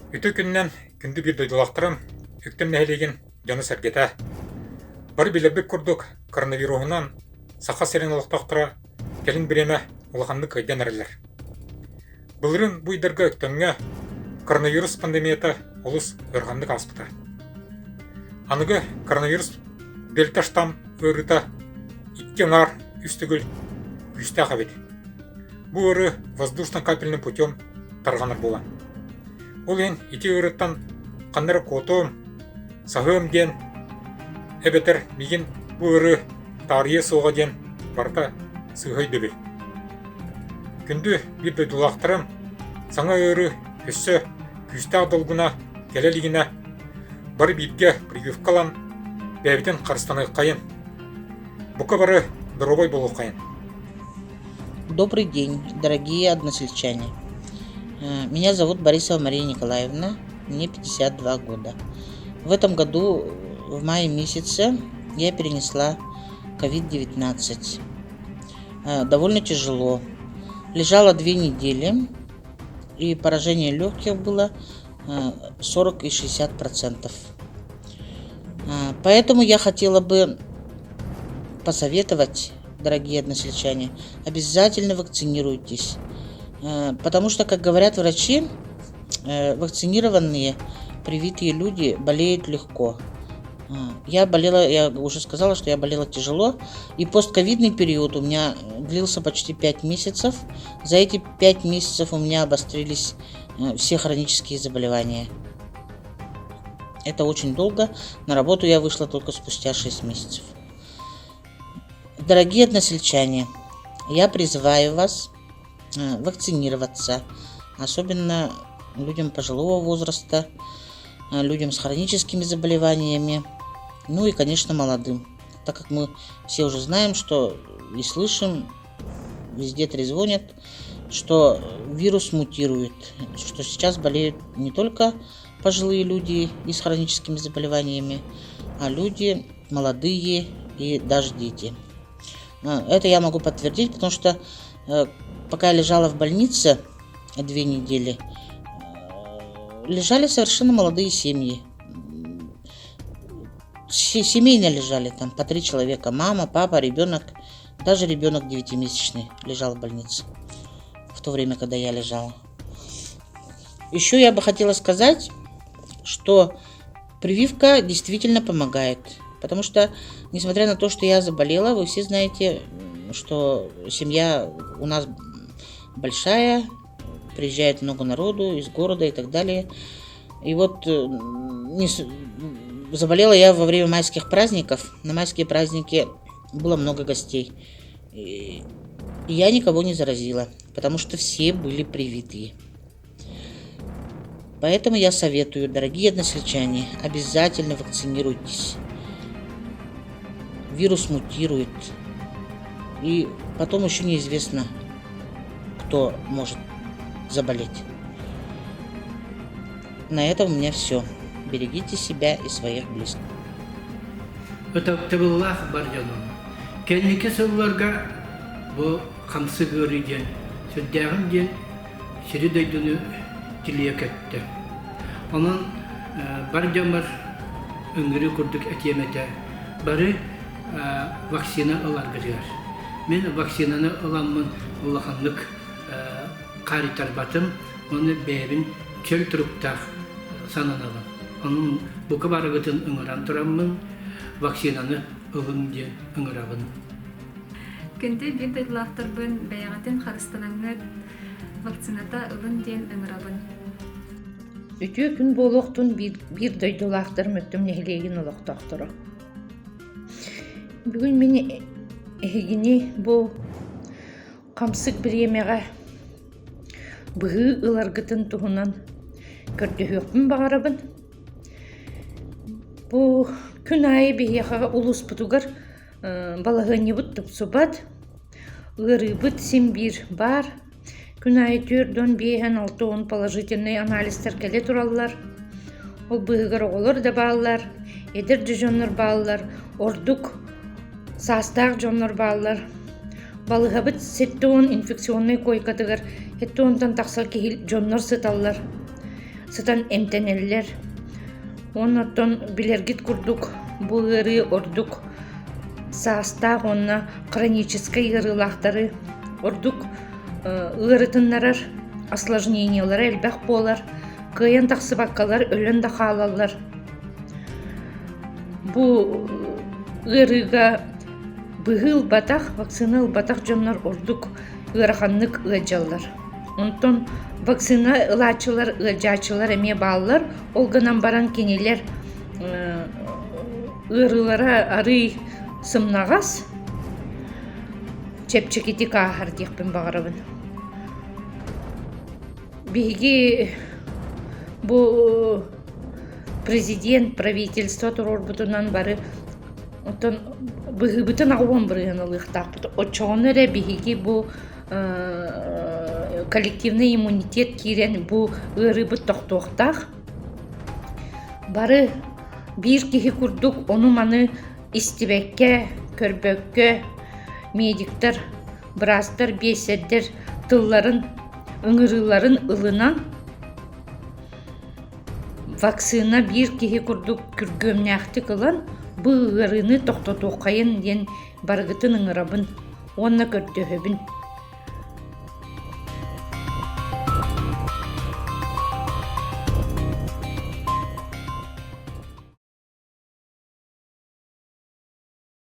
Үтүө күнүнэн күндү биир дойдулаахтарым, Үктэн нэһилиэгин дьоно-сэргэтэ! Бары билэрбит курдук, коронавируһунан Саха сирин олохтоохторо кэлин бириэмэ улаханнык ыйдан эрэллэр. Былырыын бу ыйдарга Өктөмҥө коронавирус пандемията олус ыараханнык ааспыта. Аныгы коронавирус дельта штамм ыарыыта икки аҥаар үс төгүл күүстээх эбит. Бу ыарыы воздушно-капельным путем тарҕанар буолан. Ол иһин ити ыарыыттан ханна эрэ куотуом, саһыам диэн эбэтэр миигин бу ыарыы таарыйыа суоҕа диэн барыта сыыһа өйдөбүл. Күндү биир дойдулаахтарым, саҥа ыарыы өссө күүстээх долгуна кэлэ илигинэ бары бииргэ прививка ылан бэйэбитин харыстаныаххайын. Бука бары доруобай буолуоххайын. Добрый день, дорогие односельчане. Меня зовут Борисова Мария Николаевна, мне 52 года. В этом году, в мае месяце, я перенесла COVID-19. Довольно тяжело. Лежала две недели, и поражение легких было 40 и 60%. Поэтому я хотела бы посоветовать, дорогие односельчане, обязательно вакцинируйтесь. Потому что, как говорят врачи, вакцинированные, привитые люди болеют легко. Я болела, я уже сказала, что я болела тяжело, и постковидный период у меня длился почти 5 месяцев. За эти 5 месяцев у меня обострились все хронические заболевания. Это очень долго. На работу я вышла только спустя 6 месяцев. Дорогие односельчане, я призываю вас вакцинироваться, особенно людям пожилого возраста, людям с хроническими заболеваниями, ну и, конечно, молодым. Так как мы все уже знаем, что и слышим, везде трезвонят, что вирус мутирует, что сейчас болеют не только пожилые люди и с хроническими заболеваниями, а люди молодые и даже дети. Это я могу подтвердить, потому что пока я лежала в больнице 2 недели, лежали совершенно молодые семьи. Семейно лежали там по три человека: мама, папа, ребенок. Даже ребенок девятимесячный лежал в больнице в то время, когда я лежала. Еще я бы хотела сказать, что прививка действительно помогает. Потому что, несмотря на то, что я заболела, вы все знаете, что семья у нас большая, приезжает много народу из города и так далее. И вот не, заболела я во время майских праздников. На майские праздники было много гостей. И я никого не заразила, потому что все были привитые. Поэтому я советую, дорогие односельчане, обязательно вакцинируйтесь. Вирус мутирует. И потом еще неизвестно, кто может заболеть. На этом у меня все. Берегите себя и своих близких. Ытыктабыллаах бар дьонум, кэнники сылларга бу хамсык ыарыы диэн сүрдээҕин диэн сири-дойдуну тилийэ көттө. Онон бар дьоммор ыҥырыы курдук этиэм этэ, бары вакцина ыларгытыгар. Мин вакцинаны ыламмын улаханнык хаарыйтарбатым уонна бэйэбин чөл туруктаах сананабын. Онон бука барыгытын ыҥыран тураммын вакцинаны ылыҥ диэн ыҥырабын. Күндү биир дойдулаахтарбын бэйэҕитин харыстанаҥҥыт вакцината ылын диэн ыҥырабын. Үтүө күн буолуохтун биир дойдулаахтарым Өктөм нэһилиэгин олохтоохторо. Бүгүн мин эһигини бу хамсык бириэмэҕэ быһыы ыларгытын туһунан көрдөһүөхпүн баҕарабын. Бу күн аайы биһиэхэ улууспутугар балаһыанньабыт тупсубат, ыарыыбыт син биир баар. Күн аайы 45 60 положительнай анализтар кэлэ тураллар. Ол быыһыгар оҕолор да бааллар, эдэр да дьоннор бааллар, ордук саастаах дьоннор бааллар. Балыыһабыт 70 инфекционнай куойкатыгар 70-тан тахсар киһи дьоннор сыталлар. сытан эмтэнэллэр. Уонна оттон билэргит курдук бу ыарыы ордук саастаах уонна хроническай ыарыылаахтары ордук ыарытыннарар, осложнениелара элбэх буолар, кыайан тахсыбаккалар өлөн да хаалаллар. Бу ыарыыга быһыы ылбатах, вакцина ылбатах дьоннор ордук ыараханнык ыалдьаллар. Онтон вакцина ылааччылар, ыалдьааччылар эмиэ бааллар. Ол гынан баран кинилэр ыарыылара арыый сымнаҕас, чэпчэкитик ааһар диэхпин баҕарабын. Биһиги бу президент, правительство туруорбутунан бары оттон быһыыбытын аҕуон бырыһын ылыахтаахпыт. Оччоҕуна эрэ биһиги бу коллективный иммунитет киирэн бу ыарыыбыт тохтуохтаах. Бары биир киһи курдук ону-маны истибэккэ, көрбөккө медиктэр, быраастар, биэсэрдэр тылларын, ыҥырыыларын ылынан вакцина биир киһи курдук күргүөмнээхтик ылан бу ыарыыны тохтотуоххайын диэн барыгытын ыҥырабын уонна көрдөһөбүн.